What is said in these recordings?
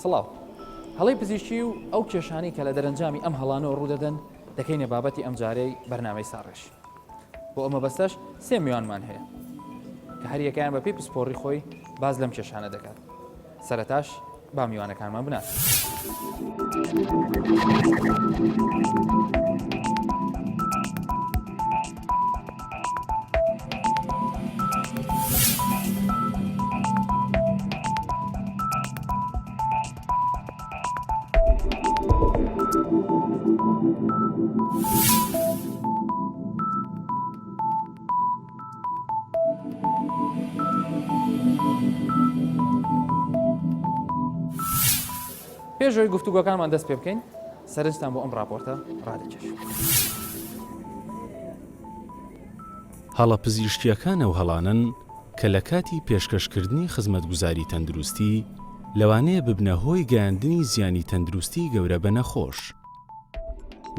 سڵاو. هەڵەی پزیشکی و ئەو کێشانەی کە لە دەرەنجامی ئەم هەڵانەوە ڕوودەدەن دەکەینە بابەتی ئەمجارەی بەرنامەی ساڕێژ. بۆ ئەم مەبەستەش سێ میوانمان هەیە کە هەریەکەیان بەپێی پسپۆڕی خۆی باس لەم کێشانە دەکات. سەرەتاش با میوانەکانمان بناسین. پێش ئەوەی گفتوگۆکانمان دەست پێ بکەین سەرنجتان بۆ ئەم راپۆرتە ڕادەکێشم. هەڵە پزیشکییەکان ئەو هەڵانەن کە لە کاتی پێشکەشکردنی خزمەتگوزاری تەندروستی لەوانەیە ببنە هۆی گەیاندنی زیانی تەندروستی گەورە بە نەخۆش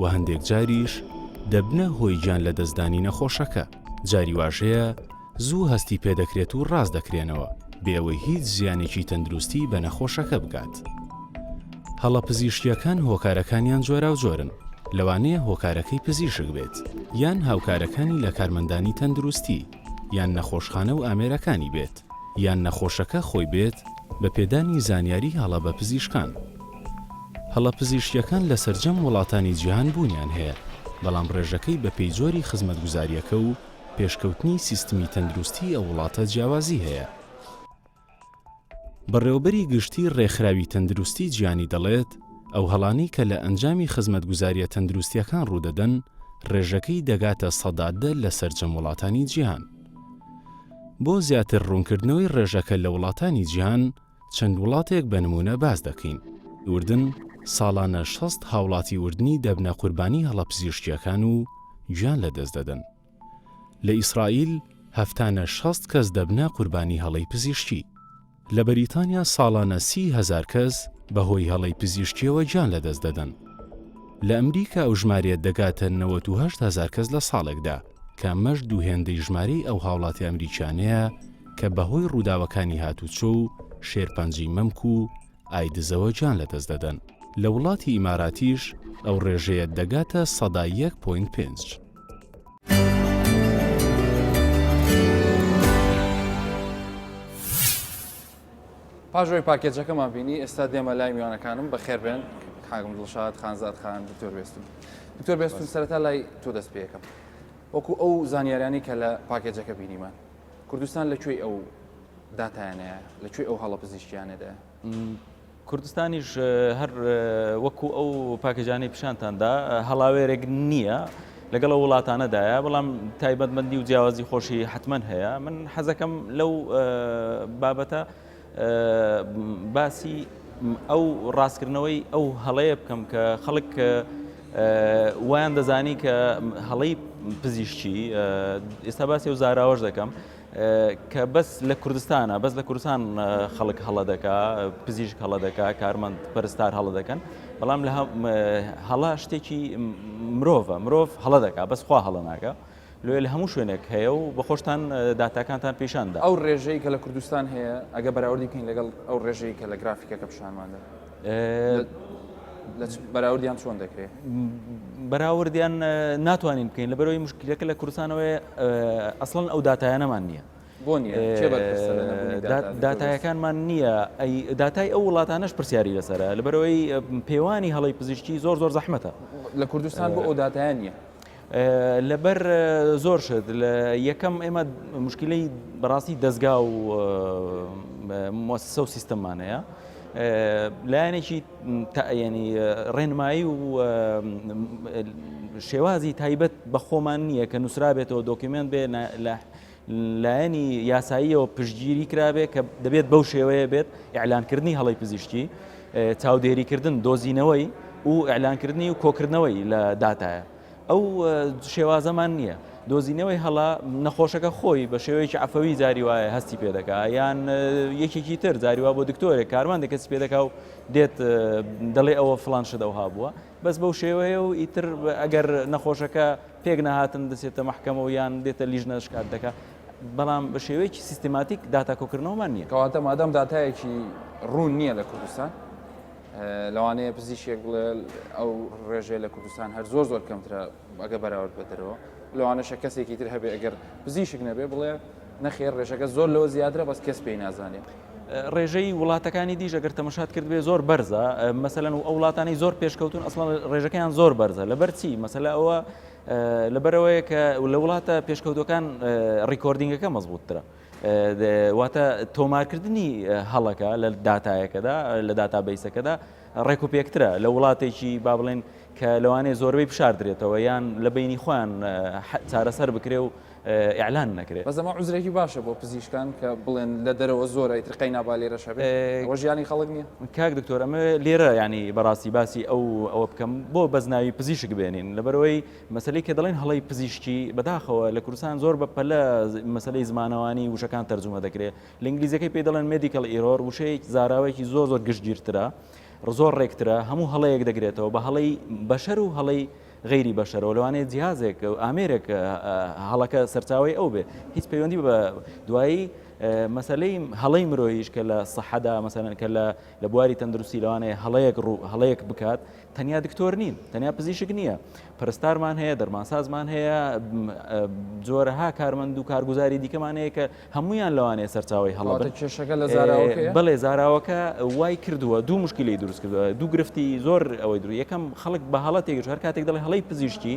و هەندێک جاریش دەبنە هۆی گیان لەدەستدانی نەخۆشەکە، جاری واش هەیە زوو هەستی پێدەکرێت و ڕاست دەکرێنەوە بێ ئەوەی هیچ زیانێکی تەندروستی بە نەخۆشەکە بگات. هەڵە پزیشکییەکان هۆکارەکانیان جۆراوجۆرن، لەوانەیە هۆکارەکەی پزیشک بێت، یان هاوکارەکانی لە کارمەندانی تەندروستی، یان نەخۆشخانە و ئامێرەکانی بێت، یان نەخۆشەکە خۆی بێت بە پێدانی زانیاری هەڵە بە پزیشکان. هەڵە پزیشکییەکان لە سەرجەم وڵاتانی جیهان بوونیان هەیە، بەڵام ڕێژەکەی بەپێی جۆری خزمەتگوزارییەکە و پێشکەوتنی سیستمی تەندروستی ئەو وڵاتە جیاوازی هەیە. بەڕێوەبەری گشتی ڕێکخراوی تەندروستی جیهانی دەڵێت، ئەو هەڵانەی کە لە ئەنجامی خزمەتگوزارییە تەندروستییەکان ڕوودەدەن، ڕێژەکەی دەگاتە 10% لە سەرجەم وڵاتانی جیهان. بۆ زیاتر ڕوونکردنەوەی ڕێژەکە لە وڵاتانی جیهان، چەند وڵاتێک بە نموونە باس دەکەین. ئوردن، ساڵانە 60 هاوڵاتی ئوردنی دەبنە قوربانی هەڵە پزیشکییەکان و گیان لەدەست دەدەن. لە ئیسرائیل هەفتانە 60 کەس دەبنە قوربانی هەڵەی پزیشکی. لە بەریتانیا ساڵانە 30 هەزار کەس بەهۆی هەڵەی پزیشکییەوە گیان لەدەست دەدەن. لە ئەمریکا ئەو ژمارەیە دەگاتە 98 هەزار کەس لە ساڵێکدا، کە ئەمەش دوو هێندەی ژمارەی ئەو هاوڵاتی ئەمریکیانەیە کە بەهۆی ڕووداوەکانی هاتوچۆ و شێرپەنجەی مەمک و ئایدزەوە گیان لەدەست دەدەن. لە وڵاتی ئیماراتیش ئەو ڕێژەیە دەگاتە 1.5%. پاش ئەوەی پاکێجەکەمان بینی ئێستا دێمە لای میوانەکانم بەخێربێن کاکم دڵشاد خانزاد خان دکتۆر بێستون دکتۆر بێستون سەرەتا لای تۆ دەست پێەکەم وەکو ئەو زانیاریانی کە لە پاکێجەکە بینیمان کوردستان لە کوێی ئەو داتایانەیە لە کوێی ئەو هەڵە پزیشکیانەدایە؟ کوردستانیش هەر وەکو ئەو پاکێجانەی پیشانتان دا هەڵاوێرێک نییە لەگەڵ ئەو وڵاتانەدایە بەڵام تایبەتمەندی و جیاوازی خۆشی حتمما هەیە من حەزەکەم لەو بابەتە باسی ئەو ڕاستکردنەوەی ئەو هەڵەیە بکەم کە خەڵک وایان دەزانی کە هەڵەی پزیشکی ئێستا باسی و زاراوەش دەکەم کە بەس لە کوردستانە بەس لە کوردستان خەڵک هەڵە دەکا پزیشک هەڵە دەکا کارمەند پەرستار هەڵە دەکەن بەڵام لە هەڵە شتێکی مرۆڤە مرۆڤ هەڵە دەکا بەس خوا هەڵە ناکە لۆیە لە هەموو شوێنێک هەیە و بە خۆشتان داتاکانتان پیشاندا. ئەو ڕێژەی کە لە کوردستان هەیە ئەگە بەراوردی بکەین لەگەڵ ئەو ڕێژەی کە لە گرافیکەکە پیشانماندا بەراوردیان چۆن دەکرێت؟ بەراوردیان ناتوانین بکەین لەبەرەوەی مشکلەکە لە کوردستانەوەی ئەسڵەن ئەو داتایانەمان نییە. بۆ نییە؟ کێ بەرپرسە لە نەبوونی داتا؟ داتایەکانمان نییە، ئەی داتای ئەو وڵاتانەش پرسیاری لەسەرە، لەبەرئەوەی پێوانی هەڵەی پزیشکی زۆر زۆر زەحمەتە. لە کوردستان بۆ ئەو داتایە نییە؟ لەبەر زۆر شت، یەکەم ئێمە مشکلەی بەڕاستی دەزگا و موسسە و سیستەممان هەیە. لایەنێکی ینی ڕێنمایی و شێوازی تایبەت بە خۆمان نییە کە نووسرابێتەوە document بێ لە لایەنی یاساییەوە پشتگیری کرابێ کە دەبێت بەو شێوەیە بێت ئیعلانکردنی هەڵەی پزیشکی چاودێریکردن دۆزینەوەی و ئیعلانکردنی و کۆکردنەوەی لە داتایە ئەو شێوازەمان نییە دۆزینەوەی هەڵە نەخۆشەکە خۆی بە شێوەیەکی عەفەوی جاری وایە هەستی پێ دەکا یان یەکێکی تر جاری وا بۆ دکتۆرێک کارمەندێک کەسی پێ دەکا و دێت دەڵێ ئەوە فڵان شت ئەوها بووە بەس بەو شێوەیە و ئیتر ئەگەر نەخۆشەکە پێک نەهاتن دەچێتە مەحکەمە و یان دێتە لیژنە شکات دەکا بەڵام بە شێوەیەکی سیستماتیک داتا کۆکردنەوەمان نییە. کەواتە مادام داتایەکی ڕوون نییە لە کوردستان. لەوانەیە پزیشکێک بڵێ ئەو ڕێژەیە لە کوردستان هەر زۆر زۆر کەمترە ئەگە بەراورد بە دەرەوە لەوانەشە کەسێکی تر هەبێ ئەگەر پزیشک نەبێ بڵێ نەخێر ڕێژەکە زۆر لەوە زیاترە بەس کەس پێی نازانێ. ڕێژەی وڵاتەکانی دیش ئەگەر تەمەشات کردبێ زۆر بەرزە مەسەلەن و ئەو وڵاتانەی زۆر پێشکەوتون ئەسڵەن ڕێژەکەیان زۆر بەرزە لەبەر چی مەسەلە ئەوە لەبەرەوەیە کە لە وڵاتە پێشکەوتوەکان recording ەکە مەزبوطترە واتە تۆمارکردنی هەڵەکە لە داتایەکەدا لە database ەکەدا ڕێک و پێکترە لە وڵاتێکی با بڵێن کە لەوانەیە زۆربەی بشاردرێتەوە یان لە بینی خۆیان چارەسەر بکرێ و ئیعلان نەکرێ. بەس ئەمە عوزرێکی باشە بۆ پزیشکان کە بڵێن لە دەرەوە زۆرە ئیتر قەینا با لێرەش هەبێ ئەوە ژیانی خەڵک نییە. کاک دکتۆر ئەمەوێ لێرە یانی بەڕاستی باسی ئەو ئەوە بکەم بۆ بەس ناوی پزیشک بێنین لەبەرئەوەی مەسەلەی کە دەڵێن هەڵەی پزیشکی بەداخەوە لە کوردستان زۆر بە پەلە مەسەلەی زمانەوانی وشەکان تەرجومە دەکرێت لە ئینگلیزیەکەی پێی دەڵێن medical error وشەیەک زاراوەیەکی زۆر زۆر گشتگیرترە زۆر ڕێکترە هەموو هەڵەیەک دەگرێتەوە بە هەڵەی بەشەر و هەڵەی غەیری بەشەرەوە لەوانەیە جیهازێک ئامێرێک هەڵەکە سەرچاوەی ئەو بێ هیچ پەیوەندی بە دوایی مەسلەی هەڵەی مرۆیش کە لە سەحەدا مەسەلەن کە لە لە بواری تەندروستی لەوانەیە هەڵەیەک ڕوو هەڵەیەک بکات تەنیا دکتۆر نین تەنیا پزیشک نییە پەرستارمان هەیە دەرمانسازمان هەیە جۆرەها کارمەند و کارگوزاری دیکەمان هەیە کە هەمویان لەوانەیە سەرچاوی هەڵە بن کێشەکە لە زاراوەکەیە بەڵێ زاراوەکە وای کردووە دوو مشکلی دروست کردووە دوو گرفتی زۆر ئەوەی درو یەکەم خەڵک بە هەڵە تێگەشت هەر کاتێک دەڵێ هەڵەی پزیشکی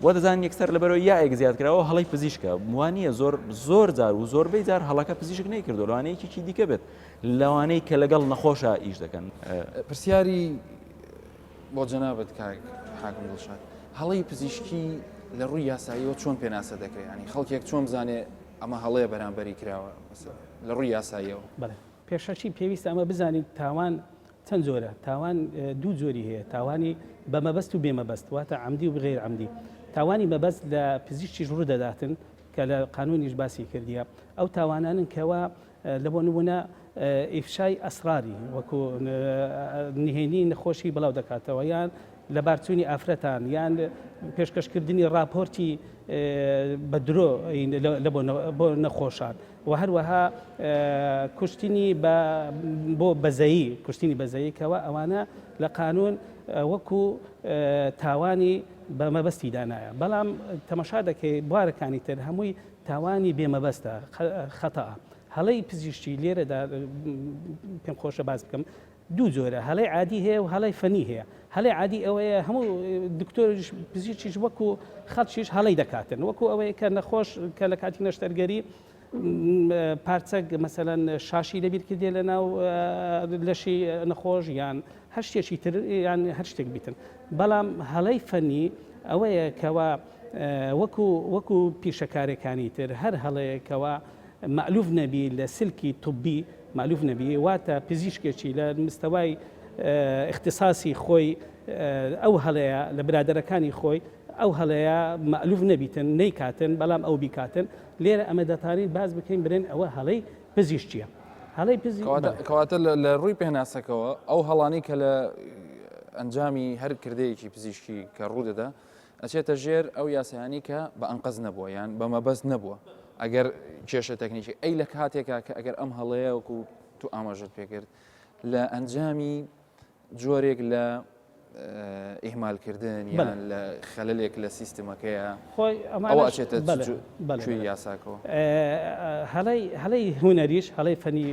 وا دەزانن یەکسەر لەبەرەوە یاێک زیاد کراوە هەڵەی پزیشکە وانە زۆر زۆر جار و زۆربەی جار هەڵەکە پزیشک نەیکردو لەوانەیە یەکێکی دیکە بێت لەوانەی کە لەگەڵ نەخۆشا ئیش دەکەن. پرسیاری بۆ جەنابت کاک حاکم دڵشاد، هەڵەی پزیشکی لە ڕووی یاساییەوە چۆن پێناسە دەکرێت؟ یانی خەڵکێک چۆن بزانێ ئەمە هەڵەیە بەرامبەری کراوە لە ڕووی یاساییەوە؟ بەڵێ پێشەکی پێویستە ئەمە بزانین تاوان چەند جۆرە، تاوان دوو جۆری هەیە، تاوانی بە مەبەست و بێ مەبەست، واتە عەمدی و غەیر عەمدی. تاوانی مەبەست لە پزیشکیش ڕوو دەداتن کە لە قانونیش باسی کردیە، ئەو تاوانانەن کەوا لە بۆ نموونە ئیفشای ئەسراری وەکو نهێنی نەخۆشی بڵاو دەکاتەوە یان لەبارچوونی ئافرەتان یان پێشکەشکردنی راپۆرتی بە درۆ لە بۆ نەخۆشان و هەروەها کوشتنی بۆ بەزەیی کوشتنی بەزەیی کەەوە ئەوانە لە قانون وەکو تاوانی بە مەبەستی دانایە بەڵام تەمەشا دەکەی بوارەکانی تر هەمووی تاوانی بێ مەبەستە، خەتەئە. هەڵەی پزیشکی لێرەدا پێم خۆشە باس بکەم دوو جۆرە، هەڵەی عادی هەیە و هەڵەی فەنی هەیە. هەڵەی عادی ئەوەیە هەموو دکتۆریش پزیشکیش وەکو خەڵکیش هەڵەی دەکاتن، وەکو ئەوەیە کە نەخۆش کە لە کاتی نەشتەرگەری پارچەک مەسەلەن شاشی لەبیر کردێ لە ناو لەشی نەخۆش یان هەر شتێکی تر یان هەر شتێک بیتن. بەڵام هەڵەی فەنی ئەوەیە کەوا وەکو وەکو پیشەکارەکانی تر هەر هەڵەیەک کەوا مەئلوف نەبی لە سلکی طبی مەئلوف نەبی واتە پزیشکێکی لە مستەوای اختصاصی خۆی ئەو هەڵەیە لە برادەرەکانی خۆی ئەو هەڵەیە مەئلوف نەبیتن نەیکاتن بەڵام ئەو بیکاتن لێرە ئەمە دەتانین باس بکەین برێن ئەوە هەڵەی پزیشکیە هەڵەی پزی کەواتە لە ڕووی پێناسەکەوە ئەو هەڵانی کە لە ئەنجامی هەر کردەیەکی پزیشکی کە ڕوودەدا ئەچێتە ژێر ئەو یاسایانەی کە بە ئەنقەست نەبووە یان بە مەبەست نەبووە ئەگەر کێشە تەکنیکی ئەی لە کاتێکا کە ئەگەر ئەم هەڵەیە وەکو تو ئاماژت پێکرد لە ئەنجامی جۆرێک لە ئیهمالکردن یان لە خەلەلێک لە سیستمەکەیە خۆی ئەوە ئەچێتە کوێی یاساکەوە؟ هەڵەی هەڵەی هونەریش هەڵەی فەنی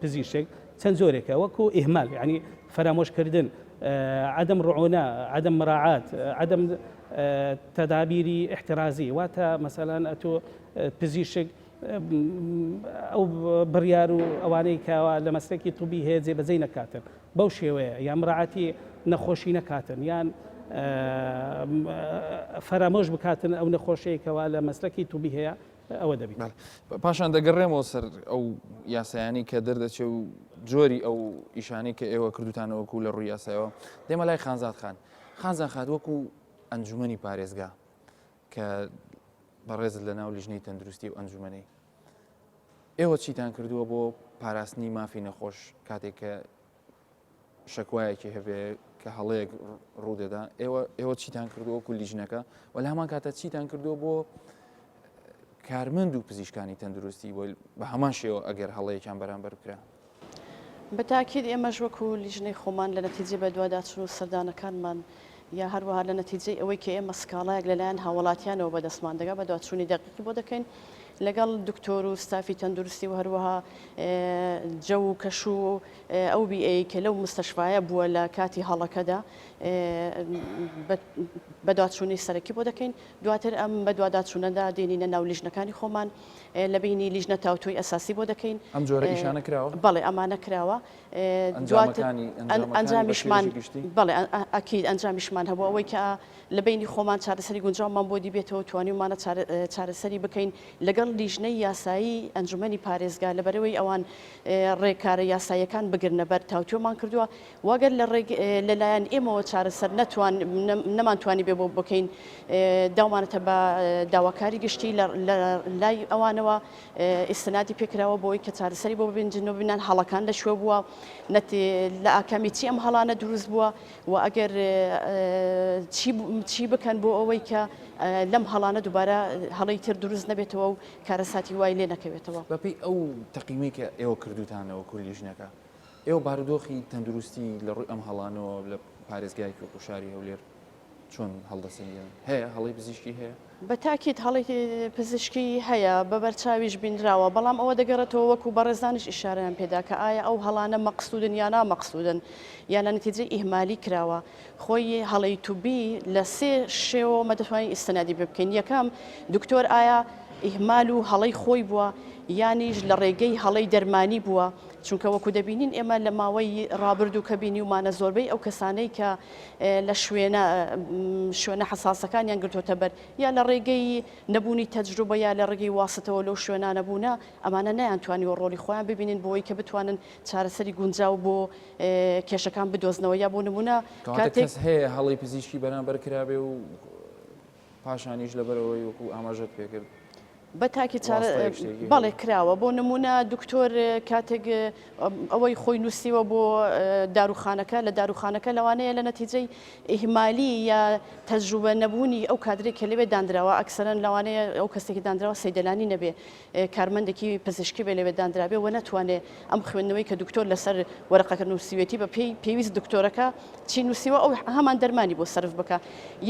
پزیشک چەند جۆرێکە وەکو ئیهمال یعنی فەرامۆشکردن عدم رعونە، عدم مراعات، عدم تدابیری احترازی واتە مەسەلەن ئەتۆ پزیشک ئەو بڕیار و ئەوانەی کەوا لە مەسلەکی طبی هەیە جێبەجێی نەکاتن بەو شێوەیە یان مراعاتی نەخۆشی نەکاتن یان فەرامۆش بکاتن ئەو نەخۆشیەی کەوا لە مەسلەکی طبی هەیە ئەوە دەبیت. پاشان دەگەڕێمەوە سەر ئەو یاسایانەی کە دەردەچێ و جۆری ئەو ئیشانەی کە ئێوە کردوتانە وەکو لە ڕووی یاسایەوە دێمە لای خانزاد خان خانزان خات وەکو ئەنجومەنی پارێزگا کە بەڕێزت لە ناو لیژنەی تەندروستی و ئەنجومەنەی ئێوە چیتان کردووە بۆ پاراستنی مافی نەخۆش کاتێک کە شەکوایەکی هەبێ کە هەڵەیەک ڕوودەدا ئێوە ئێوە چیتان کردووە وەکو لیژنەکە و لە هەمان کاتە چیتان کردووە بۆ کارمەند و پزیشکانی تەندروستی بۆ بە هەمان شێوە ئەگەر هەڵەیەکیان بەرامبەر بکرا؟ بە تاکید ئێمەش وەکو لیژنەی خۆمان لە نەتیجەی بەدواداچون و سەردانەکانمان یا هەروەها لە نەتیجەی ئەوەی کە ئێمە سکاڵایەک لەلایەن هاوڵاتیانەوە بەدەستمان دەگا بەدواچوونی دەقیقی بۆ دەکەین لەگەڵ دکتۆر و ستافی تەندروستی و هەروەها جەو و کەش و ئەو بیئەیەی کە لەو مستەشفایە بووە لە کاتی هەڵەکەدا بەدواچوونی سەرەکی بۆ دەکەین دواتر ئەم بەدواداچوونەدا دێنینە ناو لیژنەکانی خۆمان لە بینی لیژنە تاوتوێی ئەساسی بۆ دەکەین. ئەم جۆرە ئیشانە کراوە؟ بەڵێ ئەمانە کراوە. دواتر ئەنجامیشمان بەڵێ ئەکید ئەنجامیشمان هەبوو ئەوەی کە لە بینی خۆمان چارەسەری گونجاومان بۆ دیبێتەوە توانیومانە چارەسەری بکەین لەگەڵ لیژنەی یاسایی ئەنجومەنی پارێزگا لەبەرئەوەی ئەوان ڕێکارە یاساییەکان بگرنە بەر تاوتوێمان کردووە و گەر لە ڕێگ لەلایەن ئێمەوە چارەسەر نەتوان نەمانتوانی بێ بۆ بکەین داومانەتە بە داواکاری گشتی لە لای ئەوانەوە ئیستنادی پێکراوە بۆی کە چارەسەری بۆ ببینجن و ببینن هەڵەکان لە کوێ بووە نەت لە ئاکامی چی ئەم هەڵانە دروست بووە و ئەگەر چی چی بکەن بۆ ئەوەی کە لەم هەڵانە دووبارە هەڵەی تر دروست نەبێتەوە و کارەساتی وای لێ نەکەوێتەوە. بەپێی ئەو تەقیمەی کە ئێوە کردووتانە وەکو لیژنەکە، ئێوە بارودۆخی تەندروستی لە ڕووی ئەم هەڵانەوە لە پارێزگایەکی وەکو شاری هەولێر چۆن هەڵدەسەنگێنن؟ هەیە هەڵەی پزیشکی هەیە؟ بە تاکید هەڵەی پزیشکی هەیە، بە بەرچاویش بینراوە، بەڵام ئەوە دەگەڕێتەوە وەکو بەڕێزانیش ئیشارەیان پێدا کە ئایا ئەو هەڵانە مەقسودن یا نامەقسودن یا لە نەتیجەی ئیهمالی کراوە. خۆی هەڵەی توبی لە سێ شێوەوە مە دەتوانین ئیستنادی پێ بکەین، یەکەم، دکتۆر ئایا ئیهمال و هەڵەی خۆی بووە یانیش لە ڕێگەی هەڵەی دەرمانی بووە، چونکە وەکو دەبینین ئێمە لە ماوەی ڕابردوو کە بینیومانە زۆربەی ئەو کەسانەی کە لە شوێنە شوێنە حەساسەکانیان گرتۆتە بەر یا لە ڕێگەی نەبوونی تەجروبە یا لە ڕێگەی واسەتەوە لەو شوێنانە بوونە ئەمانە نەیانتوانیوە ڕۆڵی خۆیان ببینن بۆی کە بتوانن چارەسەری گونجاو بۆ کێشەکان بدۆزنەوە یا بۆ نمونە کاتێک کەس هەیە هەڵەی پزیشکی بەرامبەر کرابێ و پاشانیش لەبەرئەوەی وەکو ئاماژەت پێکرد بە تاکی چارە بەڵێ کراوە بۆ نمونە دکتۆر کاتێک ئەوەی خۆی نووسیوە بۆ داروخانەکە لە داروخانەکە لەوانەیە لە نەتیجەی ئیهمالی یا تەجروبە نەبوونی ئەو کادرێک کە لەوێ دانراوە ئەکسەرەن لەوانەیە ئەو کەسێکی دانراوە سەیدەلانی نەبێ کارمەندێکی پزیشکی بێ لەوێ دانرابێ و نەتوانێ ئەم خوێندنەوەی کە دکتۆر لەسەر وەرەقەکە نووسیوێتی بە پێی پێویست دکتۆرەکە چی نووسیوە ئەو هەمان دەرمانی بۆ سەرف بکا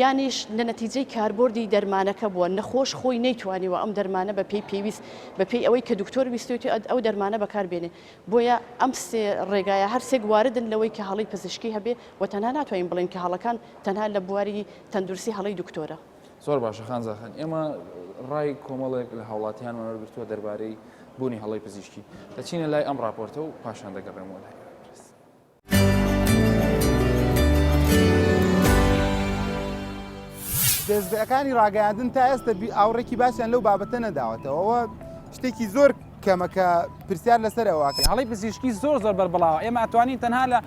یانیش لە نەتیجەی کاربۆردی دەرمانەکە بووە نەخۆش خۆی نەیتوانیوە ئەم دەرمانە بە پێی پێویست بە پێی ئەوەی کە دکتۆر ویستوێتی ئەو دەرمانە بەکار بێنێ بۆیە ئەم سێ ڕێگایە هەر سێک واردن لەوەی کە هەڵەی پزیشکی هەبێ و تەنها ناتوانین بڵێین کە هەڵەکان تەنها لە بواری تەندروستی هەڵەی دکتۆرە. زۆر باشە خانزا خان ئێمە ڕای کۆمەڵێک لە هاوڵاتیانمان وەرگرتووە دەربارەی بوونی هەڵەی پزیشکی دەچینە لای ئەم ڕاپۆرتە و پاشان دەگەڕێمەوە لای بەڕێز. دەزگاکانی ڕاگەیاندن تا ئێستا ئاوڕێکی باشیان لەو بابەتە نەداوەتەوە ئەوە شتێکی زۆر کەمە کە پرسیار لەسەر ئەوە هەڵەی پزیشکی زۆر زۆر بەربڵاوە ئێمە ئەتوانین تەنها لە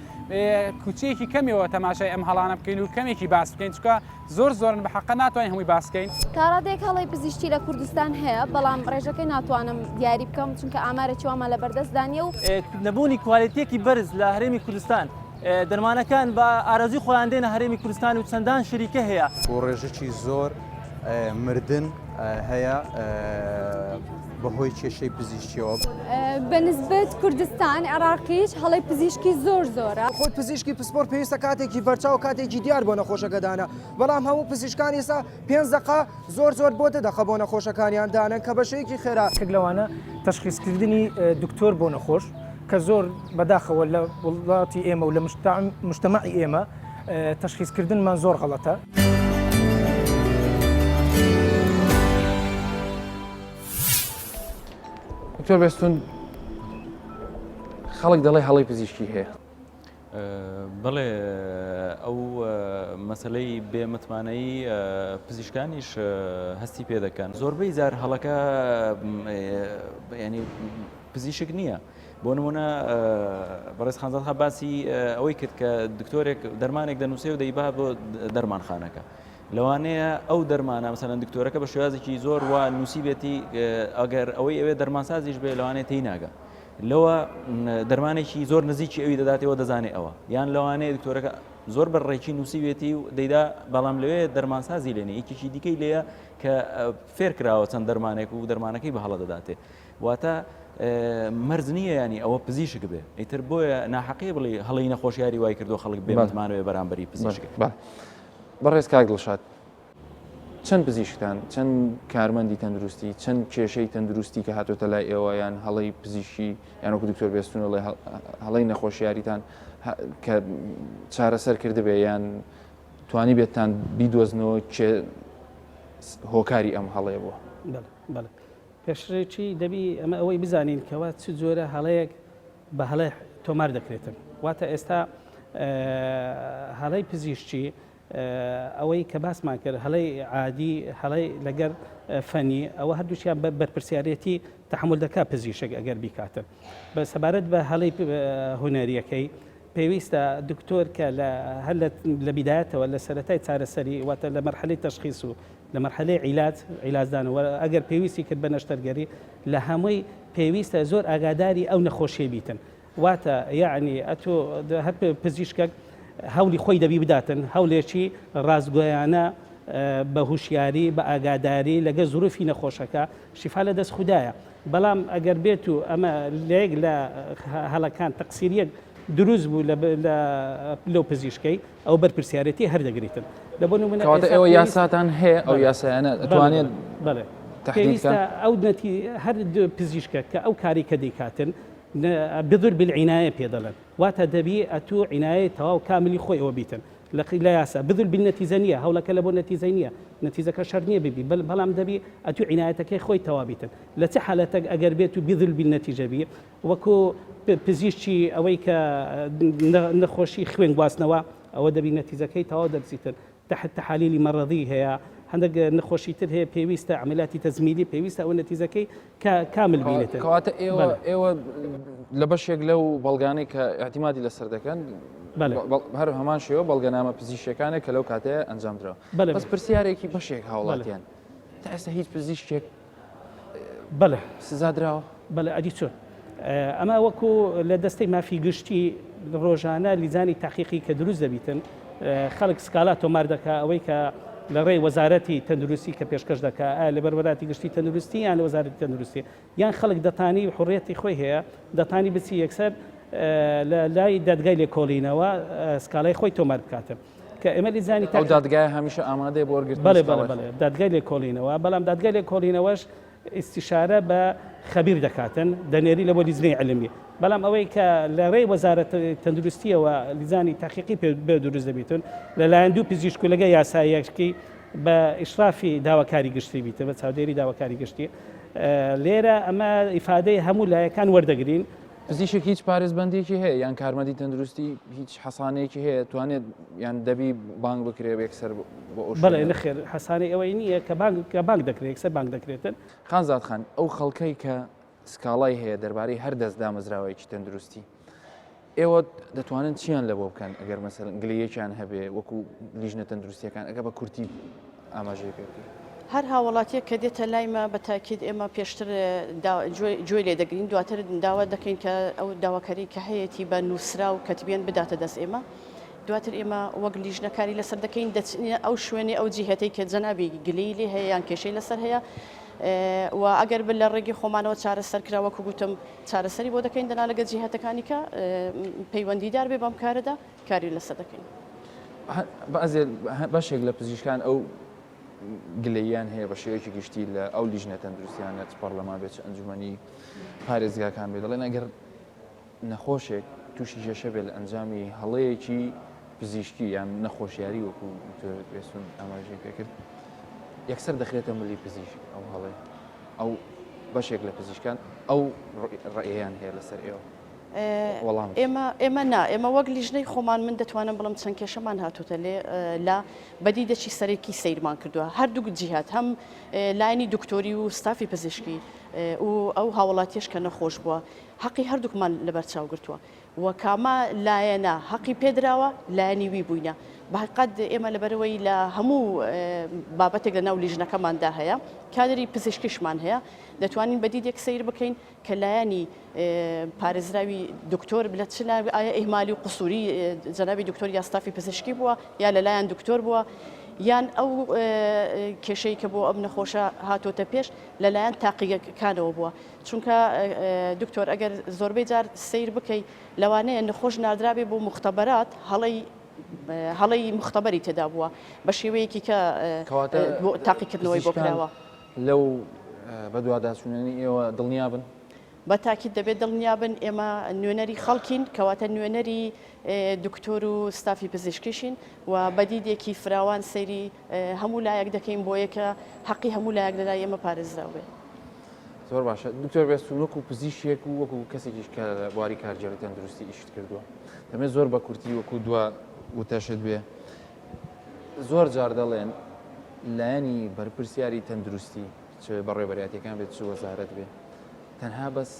کوچەیەکی کەمەوە تەماشای ئەم هەڵانە بکەین و کەمێکی باس بکەین چکە زۆر زۆرن بە حەقە ناتوانین هەمووی باس کەین. تاڕادەیەک هەڵەی پزیشکی لە کوردستان هەیە، بەڵام ڕێژەکەی ناتوانم دیاری بکەم، چونکە ئامارێکی وامان لەبەردەستدا نییە و. نەبوونی کوالێتییەکی بەرز لە هەرێمی کوردستان، دەرمانەکان بە ئارەزووی خۆیان دێنە هەرێمی کوردستان و چەندان شەریکە هەیە. بۆ ڕێژەکی زۆر مردن هەیە بەهۆی کێشەی پزیشکیەوە. بە نسبەت کوردستان عێراقیش هەڵەی پزیشکی زۆر زۆرە. خۆی پزیشکی پسپۆر پێویستە کاتێکی بەرچاو و کاتێکی دیار بۆ نەخۆشەکە دانا، بەڵام هەموو پزیشکان ئێستا پێنج دەقە زۆر زۆر بۆ دە دەقە بۆ نەخۆشەکانیان دانەن کە بە شێوەیەکی خێرا. یەکێک لەوانە تەشخیسکردنی دکتۆر بۆ نەخۆش کە زۆر بەداخەوە لە وڵاتی ئێمە و لە مجتەمەعی ئێمە تەشخیسکردنمان زۆر غەڵەتە. دکتۆر بێستون خەڵک دەڵێ هەڵەی پزیشکی هەیە. بەڵێ ئەو مەسلەی بێ متمانەیی پزیشکانیش هەستی پێ دەکەن زۆربەی جار هەڵەکە ینی پزیشک نییە بۆ نمونە بەڕێز خانزادخان باسی ئەوەی کرد کە دکتۆرێک دەرمانێک دەنووسێ و دەیبا بۆ دەرمانخانەکە لەوانەیە ئەو دەرمانە مەسەلەن دکتۆرەکە بە شێوازێکی زۆر وا نووسیبێتی ئەگەر ئەوەی ئەوێ دەرمانسازیش بێ لەوانەیە تێی ناگا. لەوە دەرمانێکی زۆر نزیکی ئەوی دەداتەوە دەزانێ ئەوە یان لەوانەیە دکتۆرەکە زۆر بە ڕێکی نووسیوێتی و دەیدا بەڵام لەوێ دەرمانسازی لێنێ یەکێکی دیکەی لێیە کە فێر کراوە چەند دەرمانێک و دەرمانەکەی بە هەڵە دەداتێ واتە مەرج نییە ینی ئەوە پزیشک بێ ئیتر بۆیە ناحەقی بڵێ هەڵی نەخۆشیاری وای کردو خەڵک بێ متمانەوە بەرامبەری پزیشک. بەڕێز کاک دڵشاد چەند پزیشکتان، چەند کارمەندی تەندروستی، چەند کێشەی تەندروستی کە هاتۆتە لای ئێوە یان هەڵەی پزیشکی یان وەکو دکتۆر بێستون ئەڵێ هەڵەی نەخۆشیاریتان کە چارەسەر کردبێ یان توانی بێتتان بیدۆزنەوە کێ هۆکاری ئەم هەڵەیە بووە؟ بەڵێ بەڵێ پێشڕێکی دەبی ئەمە ئەوەی بزانین کەوا چ جۆرە هەڵەیەک بە هەڵە تۆمار دەکرێتن واتە ئێستا هەڵەی پزیشکی ئەوەی کە باسمان کرد هەڵەی عادی هەڵەی لەگەر فەنی ئەوە هەردووچیان بە بەرپرسیارەتی تحمل دەکا پزیشک ئەگەر بیکاتن بە سەبارەت بە هەڵەی هونەریەکەی پێویستە دکتۆر کە لە هەر لە بیدایەتەوە لە سەرەتای چارەسەری واتە لە مەرحەلەی تەشخیص و لە مەرحەلەی عیلاج عیلاجدان و ئەگەر پێویستی کرد بە نەشتەرگەری لە هەمووی پێویستە زۆر ئاگاداری ئەو نەخۆشیە بیتن واتە یەعنی ئەتۆ هەر پزیشکەک هەولی خۆی دەبی بداتن هەولێکی ڕاستگۆیانە بە هوشیاری بە ئاگاداری لەگە زروفی نەخۆشەکە شیفا لە دەست خودایە بەڵام ئەگەر بێت و ئەمە لەیەک لە هەڵەکان تەقسیریەک دروست بوو لەو پزیشکەی ئەو بەرپرسیارەتی هەر دەگریتن لە بۆ نمونە کەواتە ئێوە یاساتان هەیە ئەو یاسایانە ئەتوانێت بەڵێ پێویستە ئەو نەتی هەر پزیشکە کە ئەو کاری کە دەیکاتن بذل بالعنایە پێ دەڵێن واتە دەبی ئەتوو عینایەی تەواو کاملی خۆی ئەوە بیتن لە لە یاسا بذل بالنتیجە نییە هەوڵەکە لە بۆ نەتیجەی نییە نەتیجەکە شەرت نییە ببی بەل بەڵام دەبی ئەتوو عینایەتەکەی خۆی تەوا بیتن لە چ حالەتەک ئەگەر بێت و بذل بالنتیجە بی وەکو پزیشکی ئەوەی کە نەخۆشی خوێن گواستنەوە ئەوە دەبی نەتیجەکەی تەواو دەرچیتن تحت تحالیلی مەڕەضی هەیە هەندێک نەخۆشی تر هەیە پێویستە عملیاتی تەزمیلی پێویستە ئەو نەتیجەکەی کە کامل بینێتن. کەواتە ئێوە ئێوە لە بەشێک لەو بەڵگانەی کە اعتمادی لەسەر دەکەن هەر هەمان شێوە بەڵگەنامە پزیشکەکانە کە لەو کاتەیە ئەنجام درا بەس پرسیارێکی بەشێک هاوڵاتیان تا ئێستا هیچ پزیشکێک بەڵێ سزا دراوە؟ بەڵێ ئەدی چۆن؟ ئەمە وەکو لە دەستەی مافی گشتی ڕۆژانە لیجانی تاقیقی کە دروست دەبیتن خەڵک سکالا تۆمار دەکا ئەوەی کە لە ڕێی وەزارەتی تەندروستی کە پێشکەش دەکا ئایا لەبەر وەراتی گشتی تەندروستی یان لە وەزارەتی تەندروستی یان خەڵک دەتانی حڕێتی خۆی هەیە دەتانی بچی یەکسەر لە لای دادگای لێکۆڵینەوە سکاڵای خۆی تۆمار بکاتن. کە ئێمە لیجانی ئەو دادگایە هەمیشە ئامادەیە بۆ وەرگرتنی بەڵێ بەڵێ بەڵێ دادگای لێکۆڵینەوە بەڵام دادگای لێکۆڵینەوەش ئیستیشارە بە خەبیر دەکاتن دەنێری لە بۆ لیجنەی علمی بەڵام ئەوەی کە لە ڕێی وەزارەت تەندروستیەوە لیجانی تحقیقی پێ بێ دروست دەبیتن لەلایەن دوو پزیشک و لەگە یاساییەکی بە ئیشرافی داواکاری گشتی بیتە بە چاودێری داواکاری گشتی لێرە ئەمە ئیفادەی هەموو لایەکان وەردەگرین پزیشک هیچ پارێزبەندیەکی هەیە یان کارمەندی تەندروستی هیچ حەسانەیەکی هەیە توانێت یان دەبی بانگ بکرێ یەکسەر بۆ ئەو بەڵێ نەخێر حەسانەی ئەوەی نییە کە بانگ کە بانگ دەکرێت یەکسەر بانگ دەکرێتن. خانزاد خان ئەو خەڵکەی کە سکاڵای هەیە دەربارەی هەر دەست دامەزراوەیەکی تەندروستی ئێوە دەتوانن چیان لە بۆ بکەن ئەگەر مەسەلەن گلەیەکیان هەبێ وەکو لیژنە تەندروستیەکان ئەگە بە کورتی ئاماژەی پێ بکەی. هەر هاوڵاتیەک کە دێتە لایمە بە تاکید ئێمە پێشتر گوێی لێ دەگرین دواتر داوا دەکەین کە ئەو داواکاری کە هەیەتی بە نووسراو کەتبیەن بداتە دەست ئێمە دواتر ئێمە وەک لیژنە کاری لەسەر دەکەین دەچینە ئەو شوێنی ئەو جیهەتەی کە جەنابی گلەیی لێ هەیە یان کێشەی لەسەر هەیە و ئەگەر بن لە ڕێگەی خۆمانەوە چارەسەر کرا وەکو گوتم چارەسەری بۆ دەکەین دەنا لەگە جیهەتەکانی کە پەیوەندیدار بێ بەم کارەدا کاری لەسەر دەکەین. بەعزێ بەشێک لە پزیشکان ئەو گلەییان هەیە بە شێوەیەکی گشتی لە ئەو لیژنە تەندروستیانە چ پەرلەمان بێت چ ئەنجومەنی پارێزگاکان بێت دەڵێن ئەگەر نەخۆشێک تووشی کێشە بێت لە ئەنجامی هەڵەیەکی پزیشکی یان نەخۆشیاری وەکو دکتۆر بێسون ئاماژەی پێکرد یەکسەر دەخرێتە ملی پزیشک ئەو هەڵەیە ئەو بەشێک لە پزیشکان ئەو ڕێیان هەیە لەسەر ئێوە وەڵام ئێمە ئێمە نا ئێمە وەک لیژنەی خۆمان من دەتوانم بڵم چەند کێشەمان هاتوتە لێ لە بەدی دەچی سەرێکی سەیرمان کردووە هەردوو جیهات هەم لایەنی دکتۆری و ستافی پزیشکی و ئەو هاوڵاتیش کە نەخۆش بووە حەقی هەردووکمان لەبەرچاو گرتووە و کامە لایەنە حەقی پێدراوە لایەنی وی بووینە. بەقەد ئێمە لەبەرئەوەی لە هەموو بابەتێک لە ناو لیژنەکەماندا هەیە کادری پزیشکیشمان هەیە دەتوانین بە دیدێک سەیر بکەین کە لایەنی پارێزراوی دکتۆر لە چ ئایا ئیهمالی و قسوری جەنابی دکتۆر یا ستافی پزیشکی بووە یا لەلایەن دکتۆر بووە یان ئەو کێشەی کە بۆ ئەم نەخۆشە هاتۆتە پێش لەلایەن تاقیگەکانەوە بووە چونکە دکتۆر ئەگەر زۆربەی جار سەیر بکەی لەوانەیە نەخۆش ناردرابێ بۆ مختبەرات هەڵەی هەڵەی مختبەری تێدا بووە بە شێوەیەکی کە تاقیکردنەوەی بۆ کراوە. لەو بەدواداچوونانەی ئێوە دڵنیا بن؟ بە تاکید دەبێت دڵنیا بن، ئێمە نوێنەری خەڵکین، کەواتە نوێنەری دکتۆر و ستافی پزیشکیشین و بە دیدێکی فراوان سەیری هەموو لایەک دەکەین بۆیە کە حەقی هەموو لایەک لەلای ئێمە پارێزراو بێت. زۆر باشە دکتۆر بێستون وەکو پزیشکێک و وەکو کەسێکیش کە لە بواری کارگێڕی تەندروستی ئیشت کردووە دەمێت زۆر بە کورتی وەکو دوا وتەشت بێ زۆر جار دەڵێن لایەنی بەرپرسیاری تەندروستی چ بەڕێوەبەرایەتیەکان بێت چ وەزارەت بێ تەنها بەس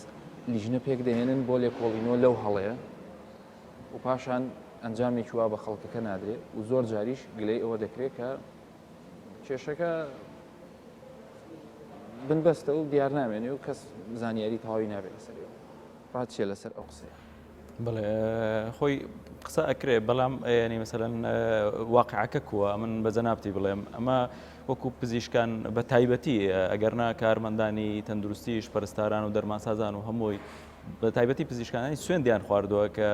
لیژنە پێک دەهێنن بۆ لێکۆڵینەوە لەو هەڵەیە و پاشان ئەنجامێکی وا بە خەڵکەکە نادرێ و زۆر جاریش گلەی ئەوە دەکرێت کە کێشەکە بنبەستە و دیار نامێنێ و کەس زانیاری تەواوی نابێت لەسەریەوە ڕات چیە لەسەر ئەو قسەیە؟ بڵێ خۆی قسە ئەکرێ بەڵام ینی مەسەلەن واقعەکە کووە من بە جەنابتی بڵێم ئەمە وەکو پزیشکان بە تایبەتی ئەگەرنا کارمەندانی تەندروستیش پەرستاران و دەرمانسازان و هەمووی بە تایبەتی پزیشکانی سوێندیان خواردووە کە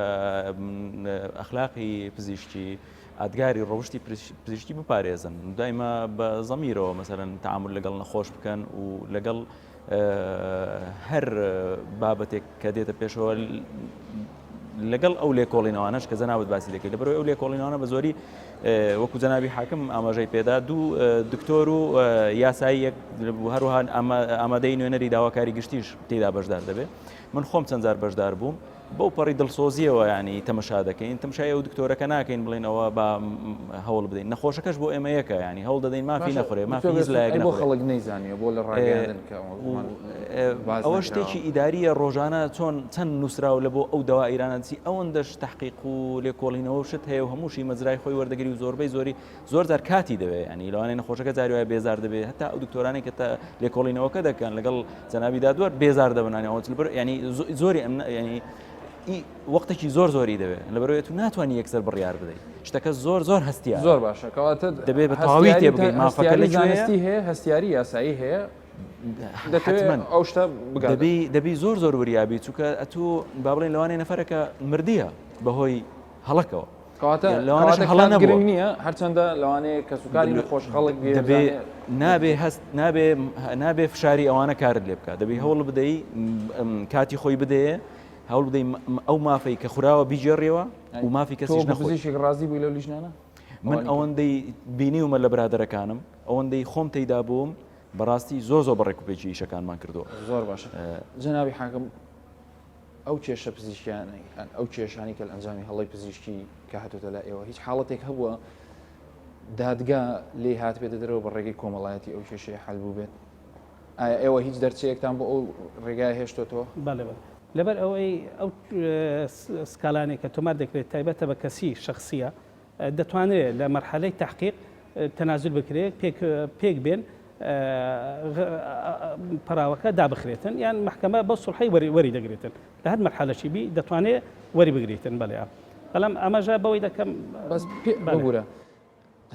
ئەخلاقی پزیشکی ئادگاری ڕەوشتی پزیشکی بپارێزن دایمە بە زەمیرەوە مەسەرەن تعامل لەگەڵ نەخۆش بکەن و لەگەڵ هەر بابەتێک کە دێتە پێشەوە لەگەڵ ئەو لێکۆڵینەوانەش کە جەنابت باسی دەکەیت لەبەرەوەی ئەو لێکۆڵینەوانە بە زۆری وەکو جەنابی حاکم ئاماژەی پێدا دوو دکتۆر و یاسایی یەک هەروەها ئامادەی نوێنەری داواکاری گشتیش تێدا بەشدار دەبێت من خۆم چەند جار بەشدار بووم بەو پەڕی دڵسۆزیەوە ینی تەمەشا دەکەین تەمشای ئەو دکتۆرەکە ناکەین بڵێن ئەوە با هەوڵ بدەین نەخۆشەکەش بۆ ئێمە یەکە ینی هەوڵ دەدەین مافی نەخورێ مافی هیچ لایەک بۆ خەڵک نەیزانیوە بۆ لە ڕاگەیاندن کە ئەوە شتێکی ئیداریە ڕۆژانە چۆن چەند نووسراو لە بۆ ئەو دەوا ئیرانە چی ئەوەندەش تحقیق و لێکۆڵینەوە شت هەیە و هەمووشی مەزرای خۆی وەردەگری و زۆربەی زۆری زۆر جار کاتی دەوێت ینی لەوانەیە نەخۆشەکە جاری وایە بێزار دەبێت هەتا ئەو دکتۆرانەی کە تا لێکۆڵینەوەکە دەکەن لەگەڵ جەنابی دادوەر بێزار دەبن ینی ئەوە بر ینی زۆری ئەم ینی وەختێکی زۆر زۆری دەوێت لەبەرەوەی تو ناتوانانی یەکسەر بڕیار بدەیت شتەکە زۆر زۆر هەستیار زۆر باشە کەواتە دەبێت بە تەواوی تێبگەی مافەکە لە زانستی هەیە هەستیاری یاسایی هەیە حتمما ئەو شتە دەبی دەبی زۆر زۆر وریابی چونکە ئەتوو با بڵێن لەوانەیە نەفەرەکە مردیە بەهۆی هەڵەکەوە کەواتە لەوانەش هەڵە نەبووە گرنگ نییە هەرچەندە لەوانەیە کەسوکاری نەخۆش خەڵک دەبێ نابێ هەست نابێ نابێ فشاری ئەوانە کارت لێ بکات دەبێ هەوڵ بدەی کاتی خۆی بدەیە هەوڵ بدەی ئەو مافەی کە خوراوە بیگێڕیەوە و مافی کەسیش نەخۆشێک ڕازی بووی لەو لیژنانە من ئەوەندەی بینیومە لە برادەرەکانم ئەوەندەی خۆم تێیدا بووم بەڕاستی زۆر زۆر بەڕێکوپێکی ئیشەکانمان کردووە زۆر باشە جەنابی حاکم ئەو کێشە پزیشکیانەی ئەو کێشانی کە لە ئەنجامی هەڵەی پزیشکی کە هاتوتە لە ئێوە هیچ حاڵەتێک هەبووە دادگا لێی هاتبێتە دەرەوە بە ڕێگەی کۆمەڵایەتی ئەو کێشەیە حل بوو بێت ئایا ئێوە هیچ دەرچەیەکتان بۆ ئەو ڕێگای هێشتۆتەوە؟ بەڵێ بەڵێ لەبەر ئەوەی ئەو سکاڵانەی کە تۆمار دەکرێت تایبەتە بە کەسی شەخسیە دەتوانرێت لە مەرحەلەی تەحقیق تەنازول بکرێت پێک پێک بێن پەراوەکە دابخرێتن یان مەحکەمە بەو سوڵحەی وەری دەگرێتن لە هەر مەرحەلەکی بی دەتوانێت وەری بگریتن بەڵێ بەڵام ئاماژە بەوەی دەکەم بەس ببورە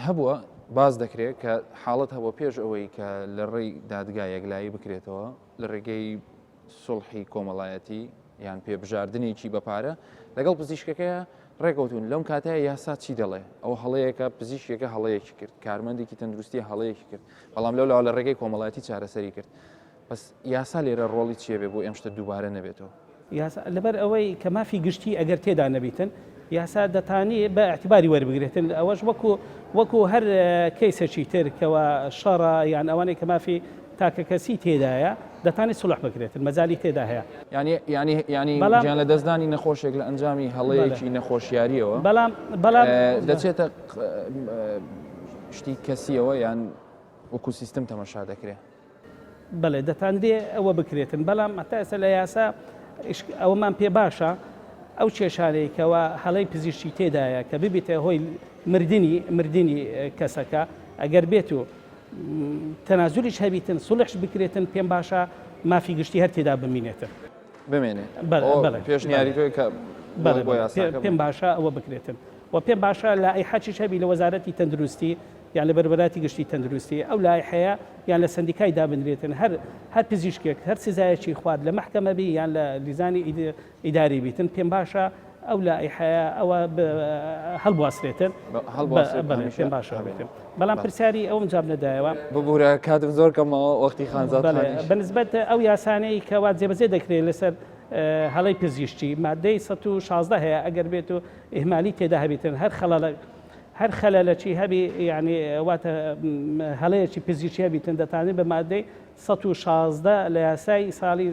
هەبووە باز دەکرێت کە حاڵەت هەبووە پێش ئەوەی کە لە ڕێی دادگا یەکلایی بکرێتەوە لە ڕێگەی سوڵحی کۆمەڵایەتی یان پێبژاردنێکی بە پارە لەگەڵ پزیشکەکەی ڕێکەوتون لەم کاتەیە یاسا چی دەڵێ ئەو هەڵەیەکە پزیشکێکە هەڵەیەکی کرد کارمەندێکی تەندروستی هەڵەیەکی کرد بەڵام لەو لاوە لە ڕێگەی کۆمەڵایەتی چارەسەری کرد بەس یاسا لێرە ڕۆڵی چیە بێ بۆ ئەم شتە دووبارە نەبێتەوە؟ یاسا لەبەر ئەوەی کە مافی گشتی ئەگەر تێدا نەبیتن یاسا دەتانی بە ئیعتیباری وەربگرێتن ئەوەش وەکو وەکو هەر کەیسێکی تر کەوا شەڕە یان ئەوانەی کە مافی تاکەکەسی تێدایە دەتانی سوڵح بکرێتن مەجالی تێدا هەیە. یانی یانی یانی بەڵام گیان لەدەستدانی نەخۆشێک لە ئەنجامی هەڵەیەکی نەخۆشیاریەوە بەڵام بەڵام دەچێتە شتی کەسیەوە یان وەکو سیستم تەمەشا دەکرێ؟ بەڵێ دەتاندرێ ئەوە بکرێتن بەڵام هەتا ئێستا لە یاسا ئەوەمان پێ باشە ئەو کێشانەی کەوا هەڵەی پزیشکی تێدایە کە ببیتە هۆی مردنی مردنی کەسەکە ئەگەر بێت و تەنازولیش هەبیتن سوڵحش بکرێتن پێم باشە مافی گشتی هەر تێدا بمینێتن. بمێنێ پێشنیاری تۆی کە بۆ یاساکە پێم باشە ئەوە بکرێتن و پێم باشە لائیحەچیش هەبی لە وەزارەتی تەندروستی یان لە بەربەراتی گشتی تەندروستی ئەو لائیحەیە یان لە سەندیکای دابنرێتن هەر هەر پزیشکێک هەر سزایەکی خوارد لە مەحکەمە بی یان لە لیزانی ئیداری بیتن پێم باشە ئەو لائیحەیە ئەوە هەڵبواسرێتن پێم باشە بێتن بەڵام پرسیاری ئەوم جواب نەدایەوە. ببورە کاتم زۆر کەمەوە وەختی خانزاد خانیش. بەنسبەت ئەو یاسانەی کەوا جێبەجێ دەکرێت لەسەر هەڵەی پزیشکی مادەی 116 هەیە ئەگەر بێت و ئیهمالی تێدا هەبیتن هەر خەڵەڵە هەر خەلەلەکی هەبی یعنی واتە هەڵەیەکی پزیشکی هەبیتن دەتانێت بە مادەی 116 لە یاسای ساڵی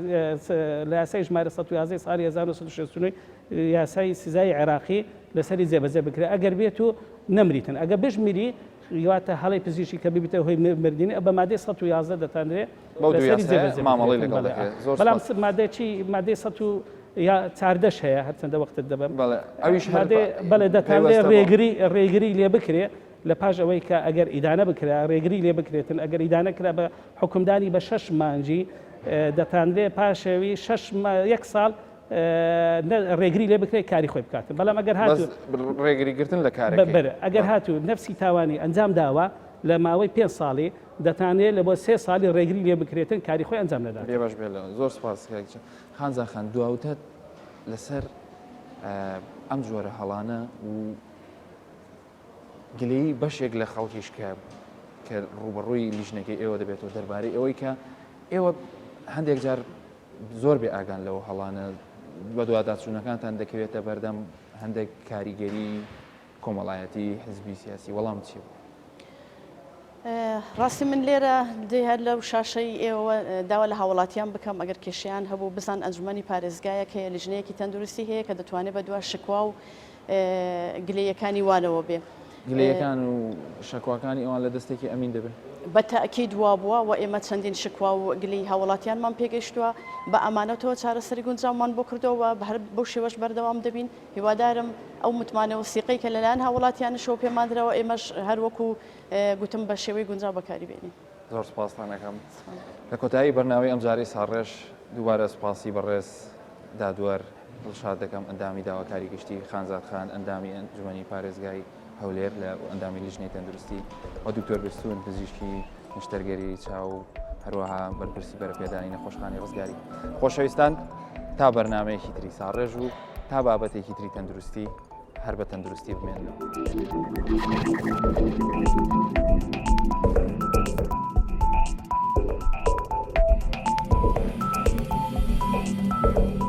لە یاسای ژمارە 111 ساڵی 1969 یاسای سزای عێراقی لەسەری جێبەجێ بکرێت ئەگەر بێت و نەمریتن ئەگە بشمیری واتە هەڵەی پزیشکی کە ببیتە هۆی مردنی بە مادەی 111 دەتانرێ بەو دوو یاسایە مامەڵەی لەگەڵ دەکرێت. زۆر بەڵام سوپاس. مادەی چی مادەی سەد و یا چاردەش هەیە هەرچەندە وەختت دەبەم بەڵێ ئەویش هەر مادەی بەڵێ دەتانرێ پەیوەستە بۆ ڕێگری ڕێگری لێ بکرێ لە پاش ئەوەی کە ئەگەر ئیدانە بکرا ڕێگری لێ بکرێتن ئەگەر ئیدانە کرا بە حوکمدانی بە شەش مانگی دەتانرێ پاشەوی شەش یەک ساڵ ڕێگری لێ بکرێت کاری خۆی بکات بەڵام ئەگەر هاتوو ڕێگری گرتن لە کارەکەی ئەگەر هاتوو نفسی تاوانی ئەنجام داوە لە ماوەی پێ ساڵی دەتانێت لە بۆ سێ ساڵی ڕێگری لێ بکرێتن کاری خۆی ئەنجام نەدات. بێ بەش بێ لەوە زۆر سپاس کاک جان. خانزاد خان دواوتەت لەسەر ئەم جۆرە هەڵانە و گلەیی بەشێک لە خەڵکیش کە کە ڕووبەڕووی لیژنەکەی ئێوە دەبێتەوە دەربارەی ئەوەی کە ئێوە هەندێک جار زۆر بێ ئاگان لەو هەڵانە بەدواداچوونەکانتان دەکەوێتە بەردەم هەندێک کاریگەری کۆمەڵایەتی حزبی سیاسی وەڵام چی بوو؟ ڕاستی من لێرە دێ هەر لەو شاشەی ئێوە داوا لە هاوڵاتیان بکەم ئەگەر کێشەیان هەبوو بزان ئەنجومەنی پارێزگایەک هەیە لیژنەیەکی تەندروستی هەیە کە دەتوانێت بە دوا شکوا و گلەیەکانی وانەوە بێ. گلەیەکان و شەکواکانی ئەوان لە دەستێکی ئەمین دەبێ؟ بە تەئکید وابووە و ئێمە چەندین شکوا و گلەی هاوڵاتیانمان پێگەیشتووە، بە ئامانەتەوە چارەسەری گونجاومان بۆ کردووە و هەر بەو شێوەش بەردەوام دەبین. هیوادارم ئەو متمانە و سیقەی کە لەلایەن هاووڵاتیانیشەوە پێمان دراوە ئێمەش هەر وەکو گوتم بە شێوەی گونجاو بەکاری بێنین. زۆر سوپاستان ئەکەم. لە کۆتایی بەرنامەی ئەمجارەی ساڕێژ دووبارە سوپاسی بەڕێز دادوەر دڵشاد دەکەم ئەندامی داواکاری گشتی خانزاد خان ئەندامی ئەنجومەنی پارێزگای هەولێر لە ئەندامی لیژنەی تەندروستی و دکتۆر بستون پزیشکی نەشتەرگەری چاو و هەروەها بەرپرسی بەرەپێدانی نەخۆشخانەی ڕزگاری. خۆشەویستان تا بەرنامەیەکی تری ساڕێژ و تا بابەتێکی تری تەندروستی هەر بە تەندروستی بمێننەوە. Thank you.